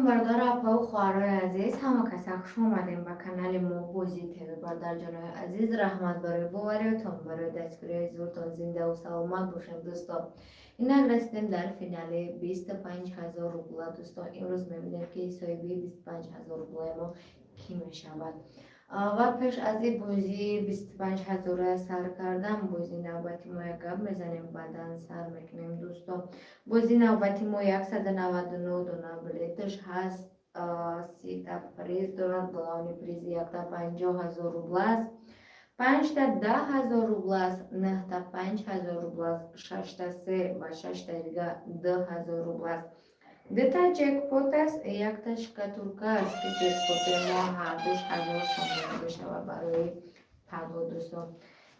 Бародару апаву хоҳарои азиз, ҳама каса хуш омадем ба канали мо Бозӣ ТВ. Бародарҷонои азиз, раҳмат барои бовариётон, барои дастгириҳои зуртон, зиндаву саломат бошем, дӯстон. Инак расидем дар финали 25 000 рубла, дӯстон. Имрӯз мебинем, ки соҳиби 25 000 рублаи мо кӣ мешавад. Ва пеш аз ин бозии 25 ҳазора сар кардан, бозии навбати мо як гап мезанем, баъдан сар мекунем, дӯстон. Бозии навбати мо 199 дона билеташ ҳаст, 30-та приз дорад. Главный призи якта 50 000 рубла аст, панҷта 10 000 рубла аст, нӯҳта 5000 рубла аст, шашта се ва шашта дига 2000 рубла аст. Дута ҷекпот аст, якта шкатулка аст, ки ҷекпоти мо ҳардуш 1000 сомонӣ мешавад барои паго, дӯстон.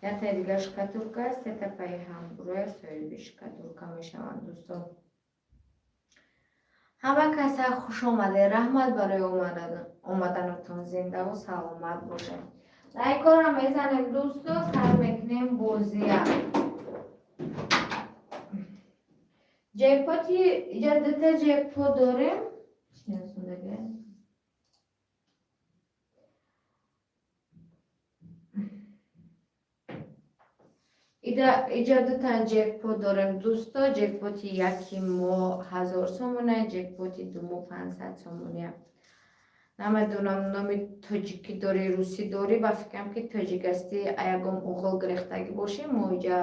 Якта дига шкатулка аст, сета паи ҳамбуроя соҳиби шкатулка мешаванд, дӯстон. Ҳама каса хуш омадед, раҳмат барои омаданатон, зиндаву саломат бошед. Лайкҳоро мезанем, дӯсто, сар мекунем бозия. Ҷекпоти иҷа дута ҷекпот дорем. Шиносондага? Иҷа дута ҷекпот дорем, дӯсто. Ҷекпоти яки мо 1000 сомона, ҷекпоти думо 500 сомония. Намедонам, номи тоҷикӣ дорӣ, русӣ дорӣ, ба фикрам, ки тоҷик ҳастӣ, ягон оғил гирехтагӣ бошӣ. Мо иҷа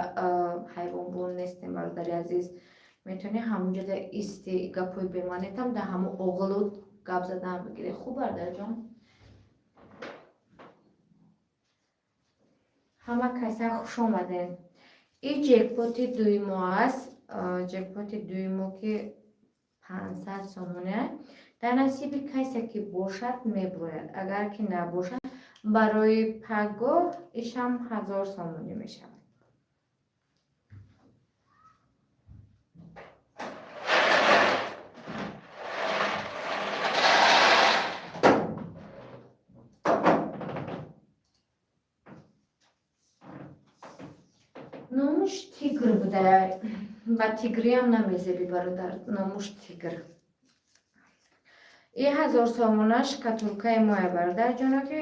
ҳайвонбон нестем, бародари азиз. Метавонӣ ҳамонҷода исти, гапҳои бемаънитам дар ҳамон оғилу гап задан бигирӣ. Хуб, бародарҷон, ҳама каса хуш омадем. И ҷекпоти дуюмо аст, ҷекпоти дуюмо, ки 500 сомона. Дар насиби касе ки бошад, мебурояд, агар ки набошад, барои пагоҳ ишам 1000 сомонӣ мешавад. Номуш Тигр буда, ба тигриам намезеби, бародар, номуш Тигр. И 1000 сомона шкатулкаи моя, бародарҷоно, ки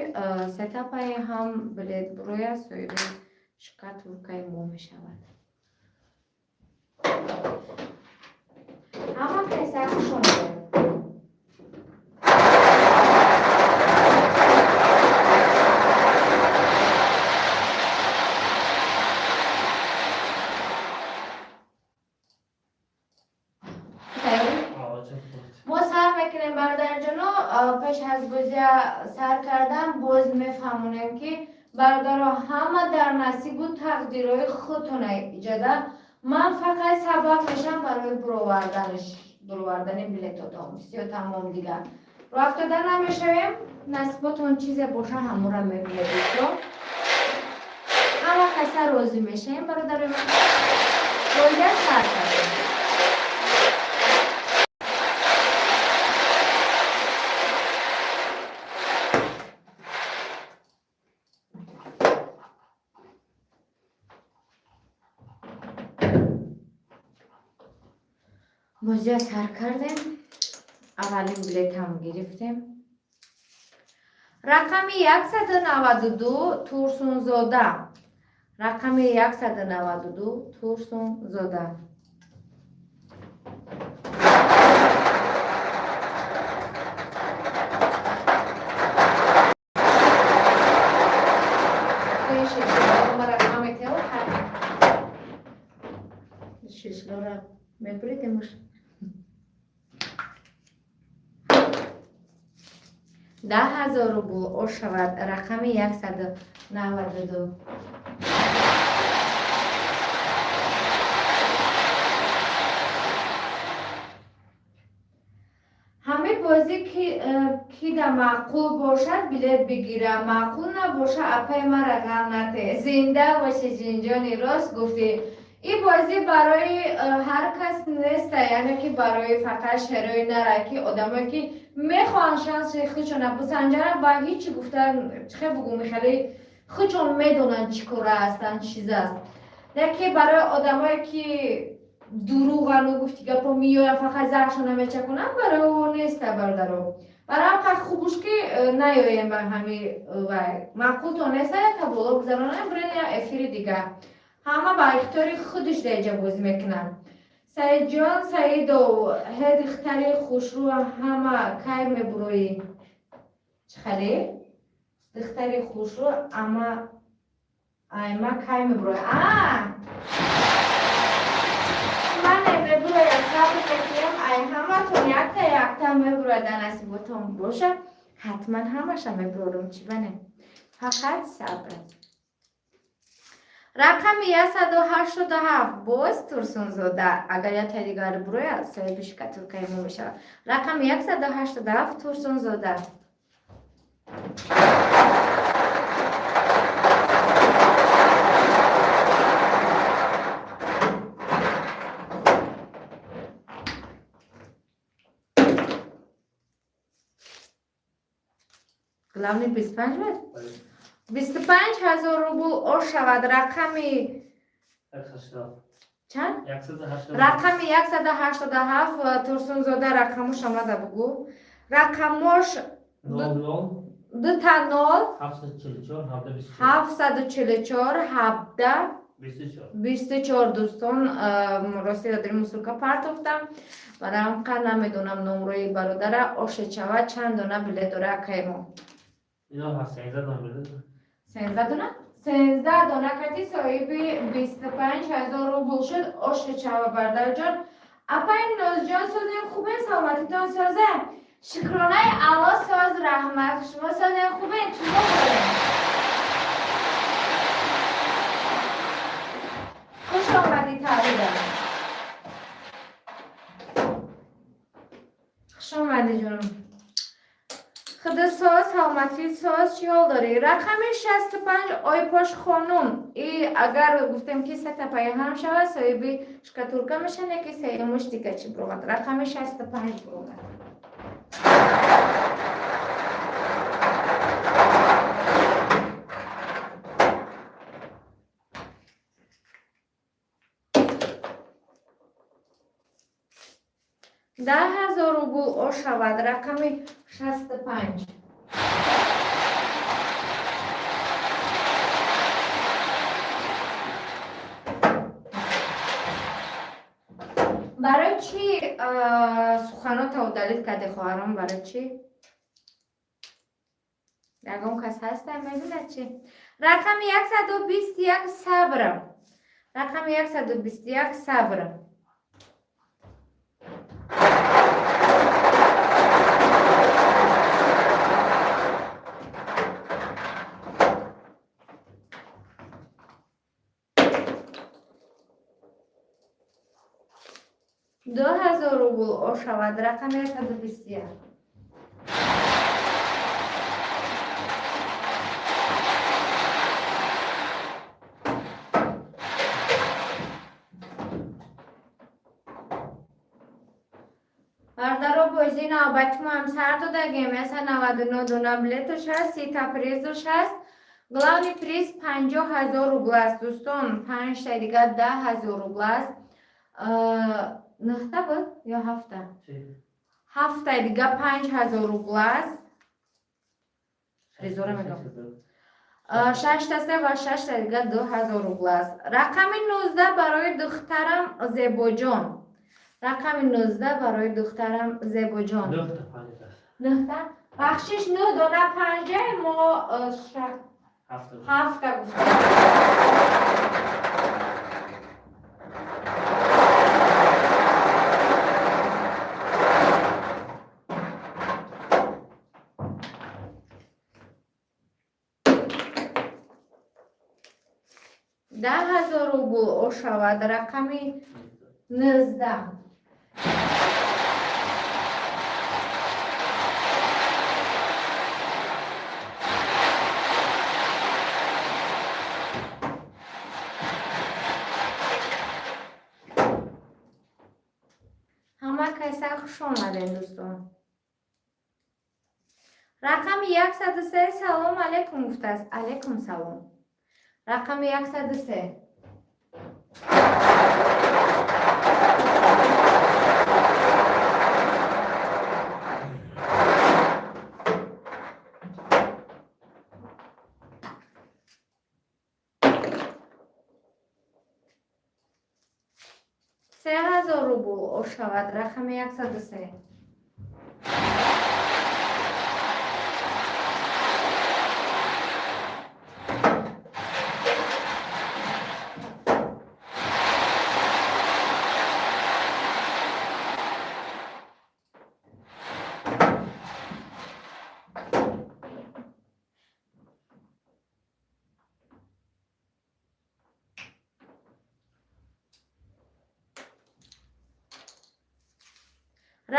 сетапаи ҳам билет буроя, соҳиби шкатулкаи мо мешавад. Ҳама кайса хуш омадед. Мо сар мекунем, бародарҷоно. Пеш аз бозия сар кардан боз мефаҳмонем, ки бародаро, ҳама дар насибу тақдирҳои худтона иҷода. Ман фақат сабаб мешам барои буровардани билетотон. Всё, тамом, дигар рафтода намешавем. Насиботон чизе боша, ҳамонро мебинед, дӯсто. Ҳама каса розӣ мешавем, бародарои ман. Бозия сар кардем. Бозия сар кардем, аввалин билетам гирифтем. Рақами 192, Турсунзода. Рақами 192, Турсунзода. Шишлора мебуридемуш. 10 000 рубл ошавад. Рақами 192. Ҳамин бозӣ ки да маъқул бошад, билет бигира, маъқул набоша, апай мара ғам нате. Зинда боши, ҷинҷони, рост гуфтӣ. Ин бозӣ барои ҳар кас неста, яъне ки барои фақат шерои нара, ки одамое ки мехоҳанд шанси худшона бисанҷаранд ва ҳичи гуфта чихе бугум, хеле худшон медонанд, чӣ кора ҳастанд, чиз аст. Лекин барои одамое ки Дурӯғану гуфти гапо меоян, фақат заршона мечакунанд, барои ӯ неста, бародаро. Барои ҳам хубуш ки наёем ба ҳами вай. Маъқултон неста, яка боло гузаронем, бирен я эфири дига. Ҳама ба ихтиёри худиш дар иҷа бозӣ мекунанд. Саидҷон Саидов, ҳе духтари хушрӯ, ҳама кай мебуроӣ? Чӣ хеле? Духтари хушрӯ, ама айма кай мебуроӣ? А! Мане мебуроям, сабр мекунем, ай ҳаматон якта якта мебурояд, дар насиботон боша, ҳатман ҳамаша мебурорам, чӣ бане? Фақат сабр. Рақами 187, боз Турсунзода. Агар якта дигар бурояд, соҳиби шкатулкаи мо мешавад. Рақами 187, Турсунзода. Главный 25 буд? 25 000 рубл ош шавад рақами чанд? Рақами 187, Турсунзода, рақамош омада бугӯ. Рақамош дута нол 744 17 24. Дӯстон, рости дадри мусурка партофтам, барам қа намедонам номрои бародара. Ошечава, чанд дона билет дора акаи мо? 13 дона, 13 дона кати соҳиби 25 000 рубл шуд. Ошечава, бародарҷон. Апай Нозҷон, созем, хубен, саломатитон созе? Шукронаи Алло, соз, раҳмат. Шумо созем, хубен, чӣ дорем? Хуш омадӣ, Тавида, хуш омадӣ, ҷонам. Худо соз, саломатӣ соз, чӣ ҳол дорӣ? Рақами 65, Ойпош хонум. И агар гуфтем ки сета паи ҳам шавад, соҳиби шкатулка мешавад, яки сеюмуш дига чӣ буромад? Рақами 65 буромад. 10 000 рубл ошавад рақами 65. Барои чӣ суханота удалить карди, хоҳарон? Барои чӣ? Ягон кас ҳаста, мебинад чӣ? Рақами 121, Сабр. Рақами 121, Сабр. 2000 рубл ошавад рақами 121. Бардаро, бозии навбати мо ҳам сар додагем. 199 дона билетош ҳаст, 30-та призош ҳаст. Главный приз 50 000 рубл аст, дӯстон. Панҷта дига 10 000 рубл аст. Нӯҳта буд ё ҳафта? Ҳафтаи дига 5000 рубл аст. Призора мегам. Шашта се ва шашта дига 2000 рубл аст. Рақами 19 барои духтарам Зебоҷон. Рақами 19 барои духтарам Зебоҷон. Нӯҳта, бахшиш, нӯҳ дона панҷа, мо ҳафта гуфтем. 10 000 рубл ошавад рақами 19. Ҳама каса хуш омадем, дӯстон. Рақами 103, салом алейкум гуфтааст. Алейкум салом. Рақами 103. 3000 рубл ошавад рақами 103.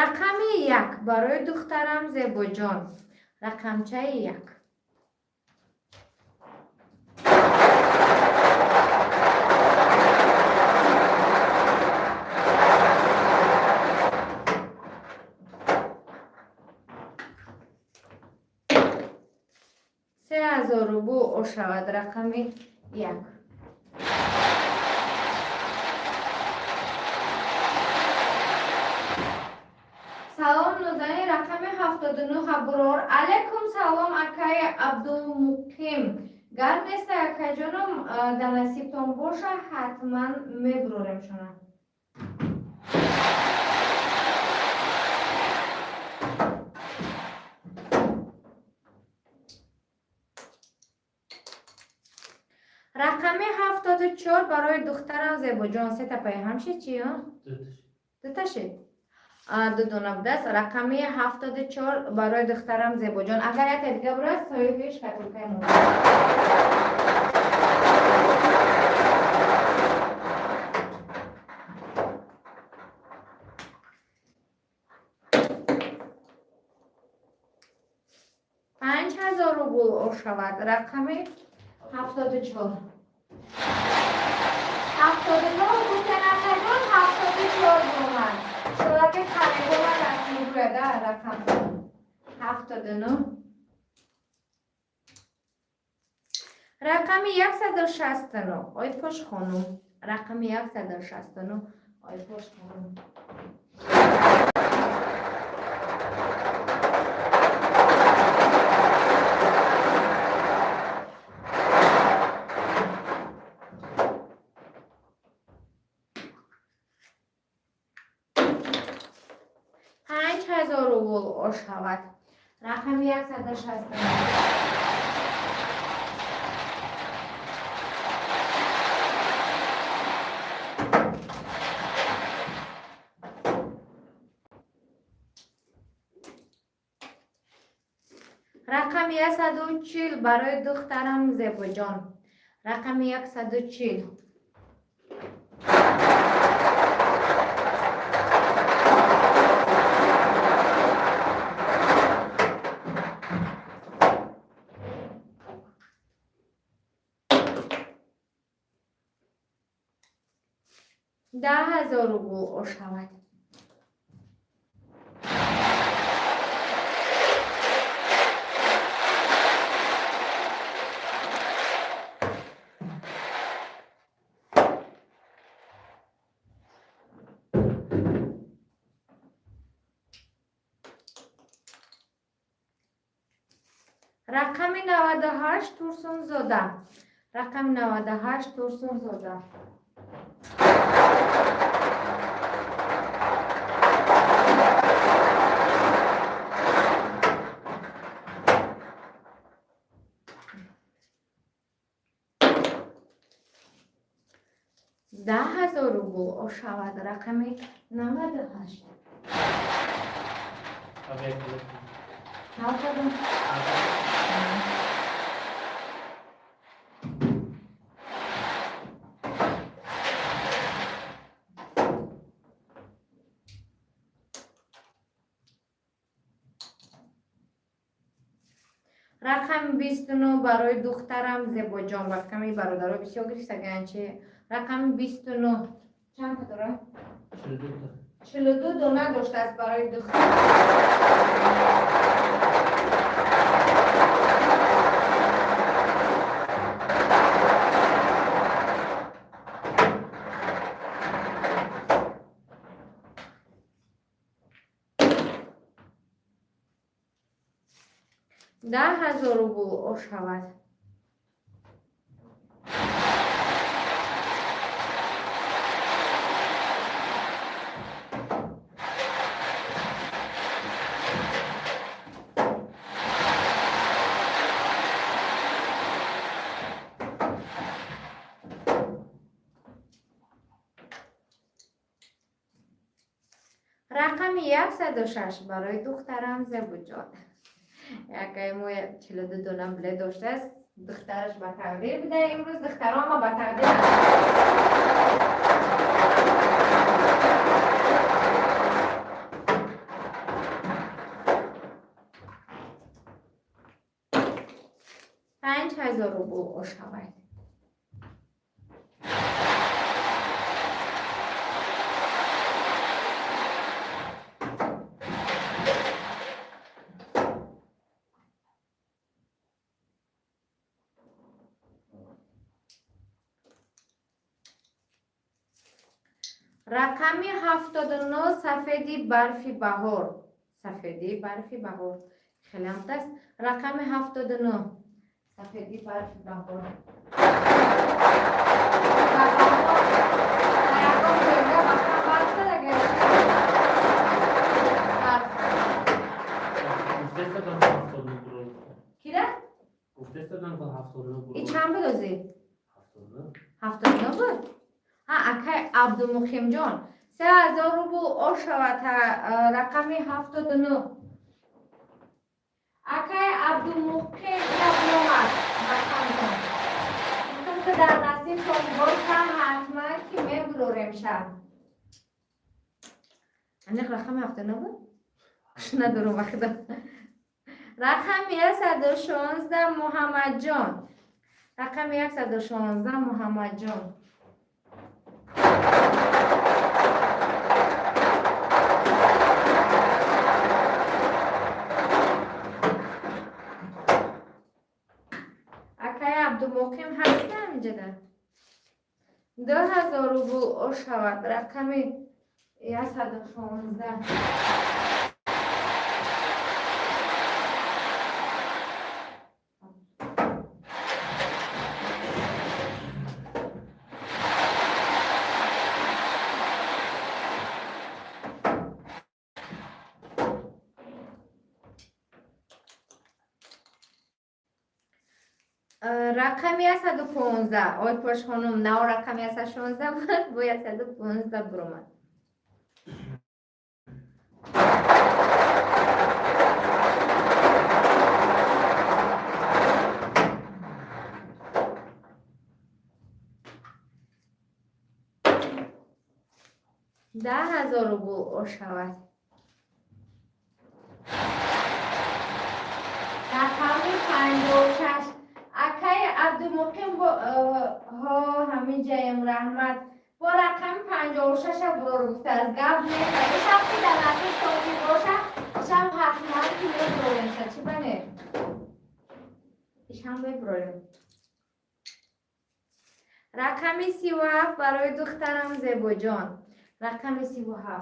Рақами 1 барои духтарам Зебоҷон. Рақамчаи 1. 3000 рубл ошавад рақами 1. Салом, нозани, рақами 79 Аброр. Алайкум салом, акаи Абдулмуқим. Гар неста, акаҷоном, дар насибтон боша, ҳатман мебурорем шуна. Рақами 74 барои духтарам Зебоҷон. Сета пайҳам шид чи? Дута шид? Ду дона будааст. Рақами 74 барои духтарам Зебоҷон. Агар якта дига бурад, соҳиби шкатулкаи мо. 5000 рубл ошавад рақами 74. 79 гуфтен, акаҷон, 74 бомад. Шолаки харидора расмигӯяда рақам 79. Рақами 169, Ойпош хонум. Рақами 169, Ойпош хонум. 5000 рубл ошавад рақами 169. Рақами 140 барои духтарам Зебоҷон. Рақами 140. 10 000 рубл ошавад. Рақами 98, Турсунзода. Рақами 98, Турсунзода. 10 000 рубл ошавад рақами 98. Объект. Ҳалқадам. Рақами 29 барои духтарам Зебоҷон. Рақами бародаро бисёр гирифтаган чи? Рақами 29 чанд та дорад? 42 та. 42 дона доштааст барои духтар. 10 000 рубл ошавад. Рақами 106 барои духтарам Зебуҷон. Якай мо 42 дона билет доштааст, духтараш ба тақдир буда. Имрӯз духтарома ба тақдир. 5000 рубл ошавад. Рақами 79, сафеди барфи баҳор, сафеди барфи баҳор хеле аст. Рақами 79, сафеди барфи баҳор. Ба баҳор ягон ҷойга маҳкам барф задага, барф. Гуфтестадам, 79 бурор. Кира? Гуфтестадам, ки 79 И бурор. Чанд буд озӣ? 79. 79 буд. Ҳа, акай Абдумуқимҷон, 3000 рубл ошавад рақами 79. Акай Абдумуқим омад рақамтон. Гуфтам, ки дар насибшон боша, ҳатман ки мебурорем шаб. Аниқ рақами 79 буд? Хуш надорум вақта. Рақами 116, Муҳаммадҷон. Рақами 116, Муҳаммадҷон. Акай Абдумуқим ҳастам инҷода? 2000 рубл ошавад рақами 116. Рақами 115, Ойпош хонум. Нав рақами 116 буд, бо 115 буромад. 10 000 рубл ошавад. Рақами 56, акаи Абдумуқим. Ҳо, ҳамин ҷаем, раҳмат. Бо рақами 56-а бурор гуфтааст. Гап нест, шаб ки дар насиб тоҷик боша, шаб ҳатман ки мебурорем ша. Чӣ бане, ишам мебурорем. Рақами 37 барои духтарам Зебоҷон. Рақами 37.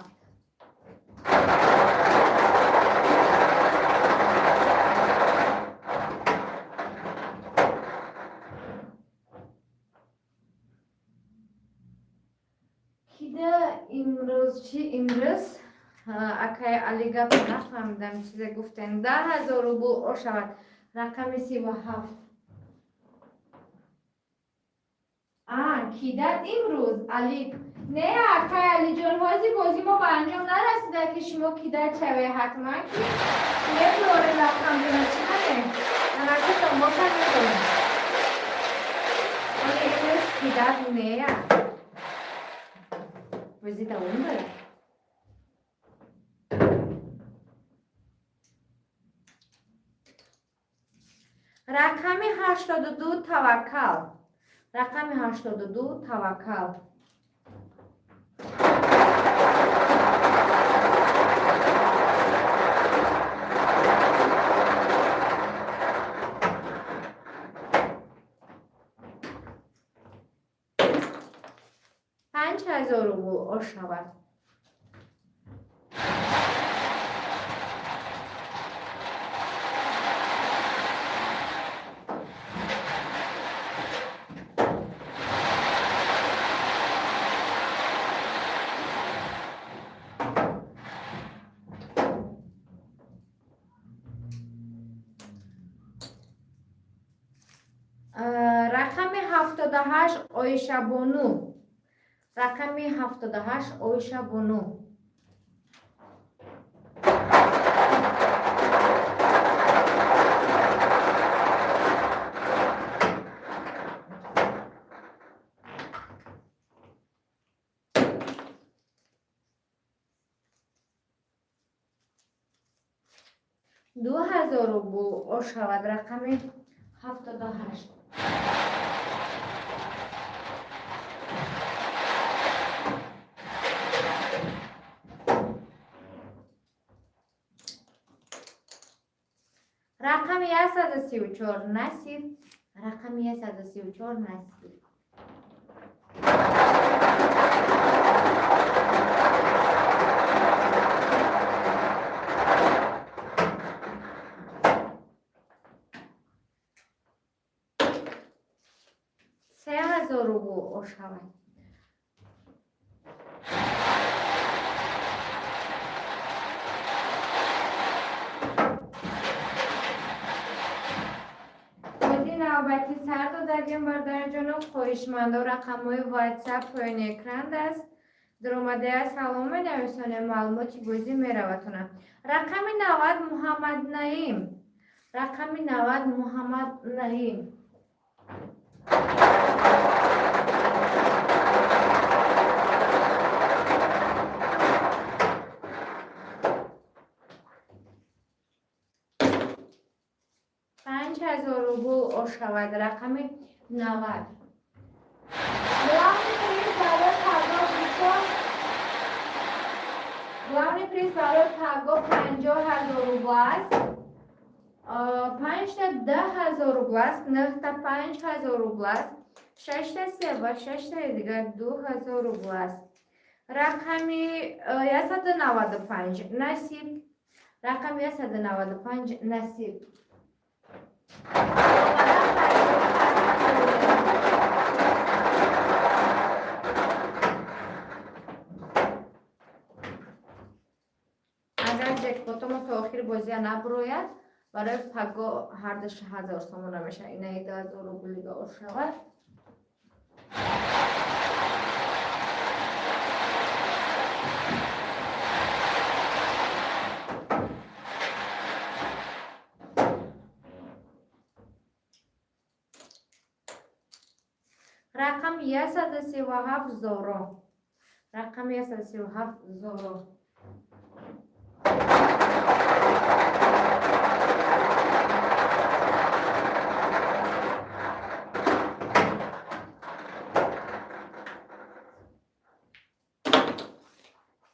Кида имрӯз чӣ? Имрӯз, акай Али, гапа нафаҳмидам, чизе гуфтем. 10 000 рубл ошавад рақами 37. А кидат имрӯз, Али? Не, акай Алиҷон, ҳозир бозӣ мо ба анҷом нарасида, ки шумо кидат шаве. Ҳатман ки мебурорем рақамдона. Чӣ мане, насибтон бошад, медонем, вале имрӯз кидат нея, бозӣ давом дорад. Рақами 82, Таваккал. Рақами 82, Таваккал. 5000 рубл ошавад. Рақами 78, Оишабону. Рақами 78, Оишабону. 2000 рубл ошавад рақами 78. Рақами 134 Насиб. Рақами 134 Насиб. 3000 рубл ошавад. Бозии навбатӣ сар додагем, бародарҷоно, хоҳишмандо, рақамҳои WhatsApp поёни экран аст. Даромадая салом менависонем, маълумоти бозӣ мераватона. Рақами 90 Муҳаммад Наим. Рақами 90 Муҳаммад Наим. 5000 рубл ошавад рақами 90. Главный приз барои пагоҳ, дӯстон, главный приз барои пагоҳ 50 000 рубл аст. Панҷта 10 000 рубл аст, нӯҳта 5000 рубл аст, шашта се ва шаштаи дигар 2000 рубл аст. Рақами 195 Насиб. Рақами 195 Насиб. Агар ҷекпотомо то охири бозия набурояд, барои паго ҳардаш 1000 сомона мешавад. Инаи 2000 рублига ошавад. Рақам 137 Зоро. Рақами 137 Зоро.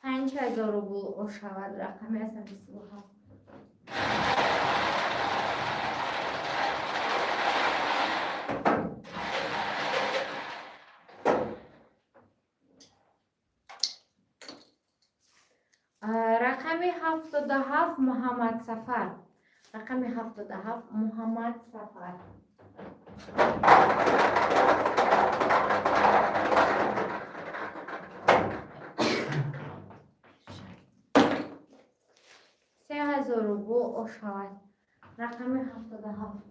5000 рубл ошавад рақами 137. Рақами 77 Муҳаммад Сафар. Рақами 77 Муҳаммад Сафар. 3000 рубл ошавад. Рақами 77.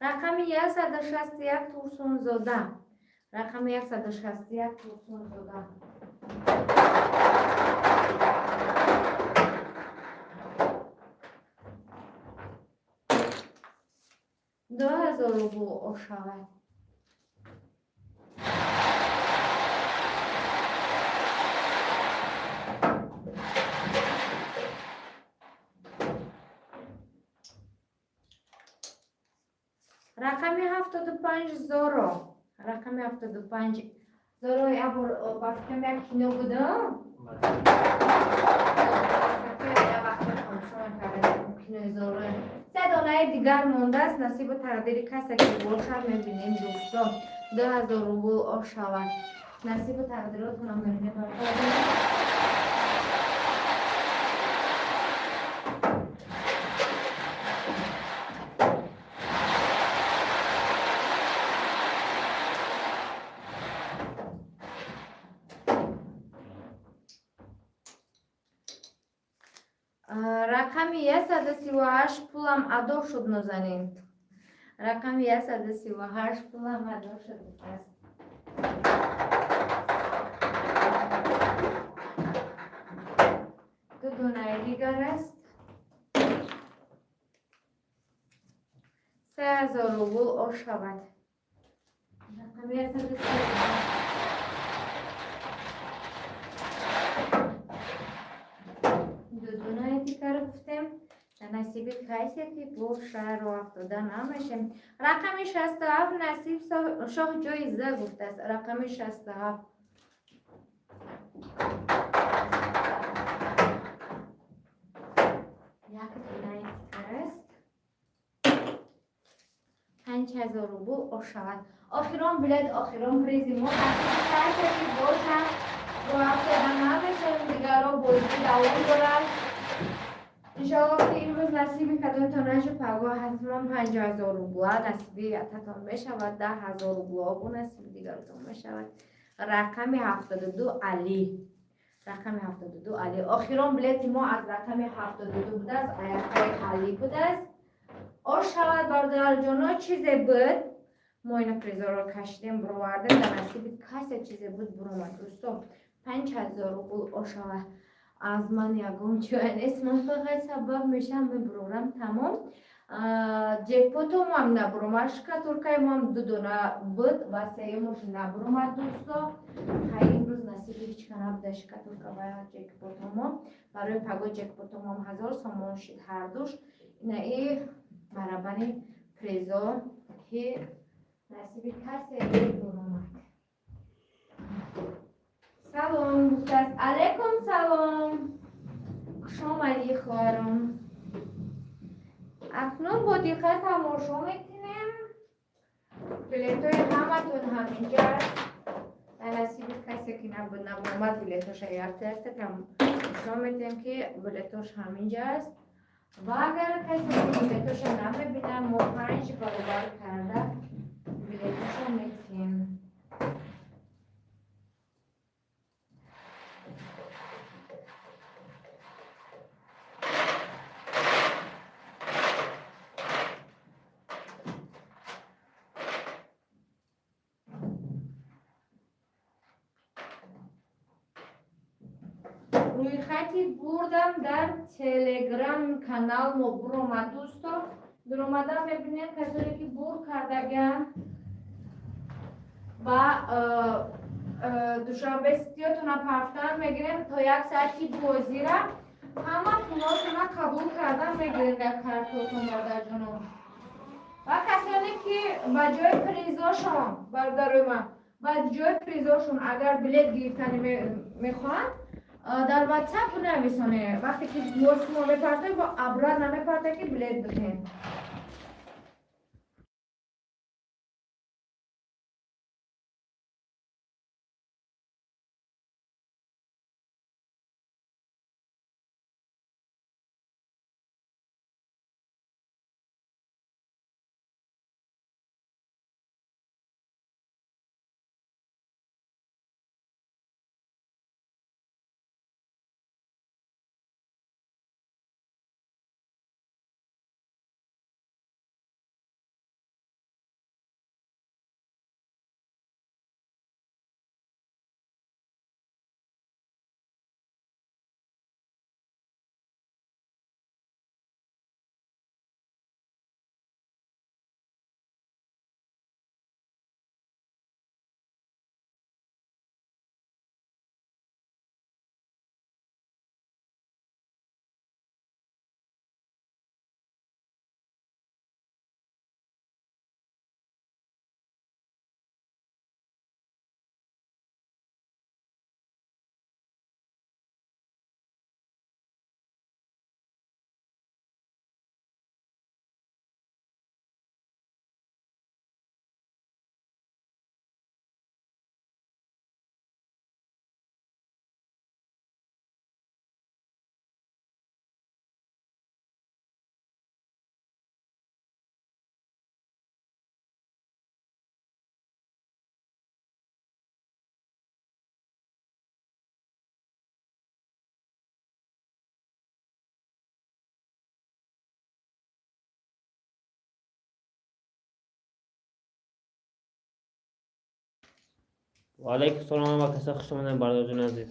Рақами 161 Турсунзода. Рақами 161 Турсунзода. 2000 рубл ошавад. Рақами 75 Зоро. Рақами 75 Зоро, як бор ба фикрам як кино буда. Як вақт тамошо мекардем кинои Зоро. Се донаи дигар мондааст, насибу тақдири касе ки бошад мебинем, дӯстон. 2000 рубл ошавад. Насибу тақдиротонам мебинем. Рақами 138 пулам адо шуд, Нозанин. Рақами 138 пулам адо шуд аст. Ду донаи дигар аст. 3000 рубл ошавад. Рақами 113. Дудонаи дигар гуфтем. Дар насиби касе ки боша, роҳ афтода намешем. Рақами 67 Насиб Шоҳ ҷоиза гуфтааст. Рақами 67. Як донаи дигар аст. 5000 рубл ошавад. Охирон билет, охирон призи мо. Насиби касе ки боша, роҳ афтода намешем. Дигарро бозӣ давом дорад. Иншоалло ки имрӯз насиби кадомтон нашуд, пагоҳ ҳатман 5000 рубла насиби ятатон мешавад, 10 000 рубла бо насиби дигаротон мешавад. Рақами 72 Али. Рақами 72 Али. Охирон билети мо аз рақами 72 будааст, аяқаи Али будааст. Ошавад, бародарҷоно, чизе буд. Мо ина призоро кашидем, буровардем, дар насиби касе чизе буд, буромад. Дӯсто, 5000 рубл ошавад. Аз ман ягон ҷоя нест, ман фақат сабаб мешавам, мебурорам, тамом. Ҷекпотомам набуромад, шкатулкаи моам ду дона буд ва сеюмаш набуромад, дӯсто. Хай, имрӯз насиби ҳечка набуда шкатулка ва ҷекпотомо. Барои паго ҷекпотомам 1000 сомон шид ҳардуш. Инаи барабани призо ки насиби касе буромад. Салом гуфтааст. Алайкум салом. Хуш омадӣ, хоҳаром. Акнун бо диққат тамошо мекунем. Билетҳои ҳаматон ҳаминҷа аст. Дар насиби касе ки набуд, набуромад, билетоша якта якта тамошо метиҳем, ки билетош ҳаминҷа аст. Ва агар касе ки билетоша намебинад, мо панҷ баробар карда билетоша метиҳем. Рӯйхати бурдам дар телеграм канал мо буромад, дӯсто. Дуромада мебинем касоне ки бур кардагианд ва Душанбе ситиётона пафтан мегирем то як саати бозира ҳама пулотона қабул кардан мегирем дар картотон, бародарҷоно. Ва касоне ки ба ҷои призошон, бародарои ман, ба ҷои призошон агар билет гирифтани мехоҳанд, дар ватсап бинависоне. Вақте ки мо мепартоем, бо абрат намепарта ки билет бихем. Ва алайкум салом ва каса хуш омадед, бародарҷони азиз.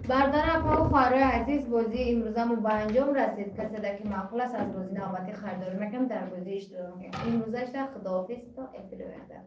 Бардара, апаву хоҳарои азиз, бозии имрӯзамо ба анҷом расид. Каседа ки маъқул аст, аз бозӣ навбатӣ харидорӣ мекунам, дар бозӣ иштирок мекунам. Имрӯзашда худоҳофиз, то эфири оянда.